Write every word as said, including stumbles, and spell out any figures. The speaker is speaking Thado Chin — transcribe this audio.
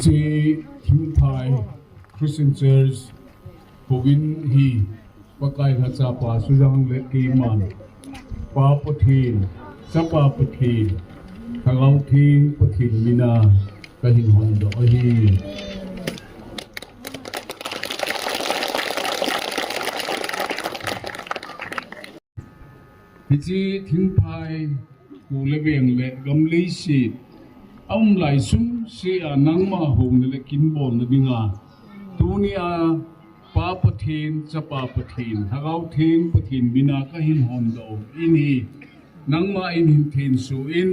Hiche Thingphai Christian Church houin hi Pakai lhacha pa Sujang le keiman Pa Pathen, Chapa Pathen, Lhagao Theng Pathen mina kahin hondoh ahi. Hiche Thingphai kho le veng le gam leiset aum lai sung sea nangma houna le kinbolna dinga tunia Pa Pathen, Chapa Pathen, Lhagao Theng Pathen mina kahin hondoh in hi nangma in hin thensoh in